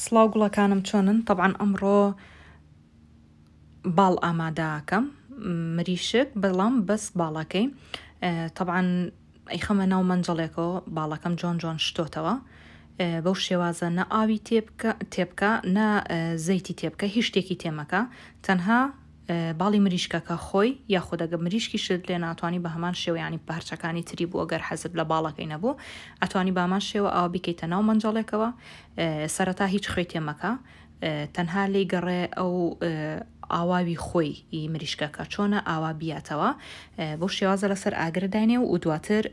سڵاو گوڵەکانم چۆنن تەبعەن ئەمڕۆ باڵ ئامادەکەم مریشک بەڵام بەس باڵەکەی تەبعەن ئەیخەمە ناو مەنجەڵێکەوە باڵەکەم جوان جوان شتۆتەوە بەو شێوازە نە ئاوی تێبکە تێبکە نە زەیتی تێبکە هیچ شتێکی تێمەکە تەنها باڵی مریشکەکە خۆی یاخود ئەگەر مریشکیشت لێ ناتوانی بە هەمان شێوە یانی پارچەکانی تری بوو ئەگەر حەزت لە باڵەکەی نەبوو ئەتوانی بامان شێوە ئاوا بیکەیتە ناو مەنجەڵێکەوە سەرەتا هیچ خوێی تێ مەکە تەنها لێی گەڕێ ئەو ئاواوی خۆی ی مریشکەکە چۆنە ئاوا بیاتەوە بەو شێوازە لەسەر ئاگر داینێ و دواتر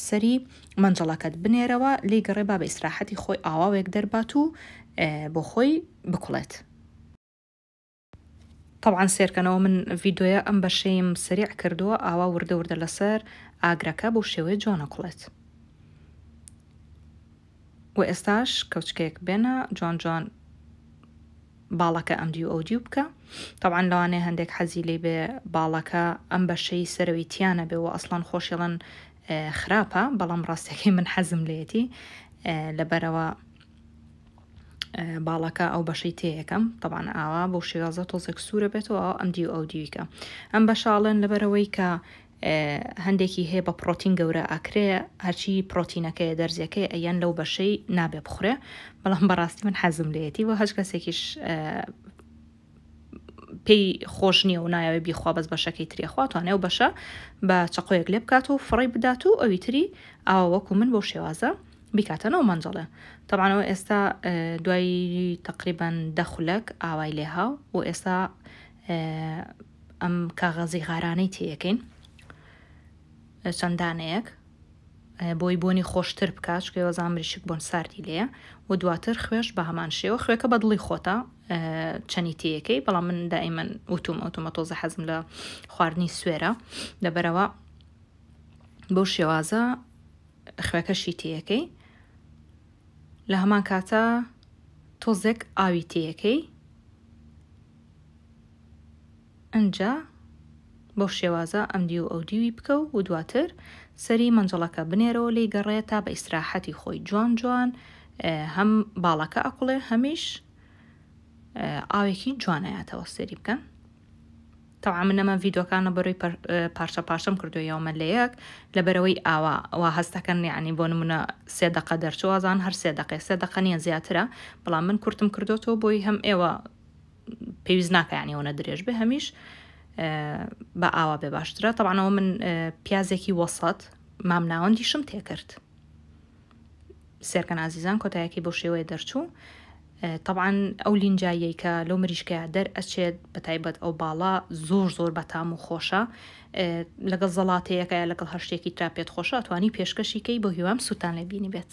سەری مەنجەڵەکەت بنێرەوە لێی گەڕێ با بە ئیسراحەتی خۆی ئاواوێک دەربات و بۆ خۆی بکوڵێت. تەبعەن سێرکەنەوە من ڤیدۆیە ئەم بەشەیم سەریع کردووە ئاوا وردە وردە لەسەر ئاگرەکە بەو شێوەیە جوان ئەکوڵێت و ئێستاش کەوچکێک بێنە جوان جوان باڵەکە ئەم دیو ئەو دیو بکە تەبعەن لەوانەیە هەندێک حەزی لێ بێ باڵەکە ئەم بەشەی سەرەوەی تیانە بێ و ئەسڵان خۆشیڵن خراپە بەڵام ڕاستەکەی من حەزم لێتی لەبەرەوە باڵەکە ئەو بەشەی تێیەکەم تەبان ئاوا بۆ شێوازە تۆزێک سوورە بێتەوە ئەم دیو ئەو دیویکە ئەم بەشاڵێن لەبەرەوەی کە هەندێکی هەیە بە پرۆتین گەورە ئاکرێ هەرچی پرۆتینەکەی دەرزیەکەی ئەیەن لەو بەشەی نابێ بخورێ بەڵام بەڕاستی من حەزم لێتی و هەچ کەسێکیش پێی خۆش نییە و نایەوێ بیخوا بەس بەشەکەی تری ئەخوا توانێ ئەو بەشە بە چەقۆیەک لێ بکات و فڕێی بدات و ئەوی تری ئاوا وەکو من بەو شێوازە بیکاتە ناو مەنجەڵێ تەبعەن ئەوە ئێستا دوای تقریبان دە خولەک ئاوای لێها و ئێستا ئەم کاغەزی غارانەی تێیەکەین چەند دانەیەک بۆی بۆنی خۆشتر بکات چونکە وەزان مریشک بۆن ساردی لێیە و دواتر خوێش بە هەمان شێوە خوێکە بە دڵی خۆتە چەنی تێیەکەی بەڵام من دائیمەن وتوم ئەوتومە تۆزە حەزم لە خواردنی سوێرە لەبەرەوە بەو شێوازە خوێکەشی تێیەکەی لە هەمان کاتە تۆزێک ئاوی تێیەکەی ئنجا بەو شێوازە ئەمدیو و ئەودیوی بکە و دواتر سەری مەنجەڵەکە بنێرەوە لێی گەڕێ تا بە ئیسراحەتی خۆی جوان جوان هەم باڵەکە ئەکوڵێ هەمیش ئاوێکی جوان ئەیاتەوە سێری بکەن تەبعا من ئەمە ڤیدۆکانە بەرۆی پارچە پارچەم کردو یاومە لە یەک لەبەرەوەی ئاوا وا هەستەکەن یعنی بۆ نمونە سێ دقە دەرچوو ئازان هەر سێ دقێ سێ دقە نییە زیاترە بەڵام من کورتم کردوتەوە بۆی هەم ئێوە پێویست ناکە یعنی ئەوەنە درێژ بێ هەمیش بە ئاوا بێ باشترە تەبعەن من پیازێکی وەسەت مام ناوەندیشم تێکرد سێرکەن ئازیزان کۆتایەکەی بۆ شێوەیە دەرچوو طبعا ئەو لینجاییەی کە لەو مریشکەیە دەر ئەچێت بە تایبەت ئەو باڵا زۆر زۆر بەتام و خۆشە لەگەڵ زەڵاتەیەکە لەگەڵ هەر شتێکی ترا پێت خۆشە توانی پێشکەشیکەی بۆ هیوام سووتان لێ بینی بێت.